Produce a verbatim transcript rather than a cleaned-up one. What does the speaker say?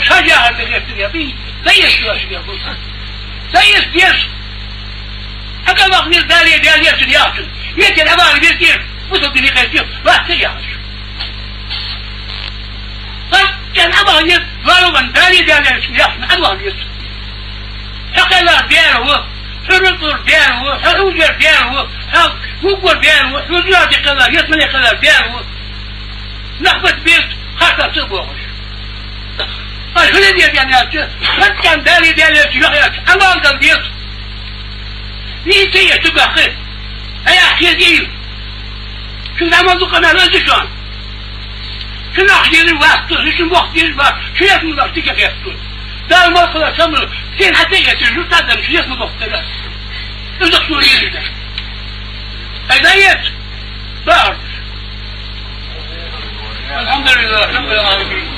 Хьажа хьарда гӀертар я, бий, даес дош я бу. Даес деш. Ага вахнир дале, дале, яхтун. Ветер ава ветер. Бусал дини хайтир. Вахта яхш. Ай, кен ава не, валуган дале, дале, яхтун. Ава ветер. Хьакъалар бер ву, хӀурутур бер ву, хӀуружер бер ву, хӀа-, гугур бер ву, хӀужур дикъалар, ятман дикъалар бер ву. Нахбат бет, хатасы богъуш. А хӀули дер янячы, хатсан дали дали чуяхъяч, амалдан бет. Ни итсе еши бахъы. Аяхъ езил. Шу заман дукъана разишан. Шу нахъ ери васту, шу вахт ери васту, шу ясму вахти ке хесту. Дар мал хала самру, сен хатта ете, шу тадан, шу ясму вахт тера. Узак сури ери да. Ай да ет. Бар. الحمد لله رب العالمين.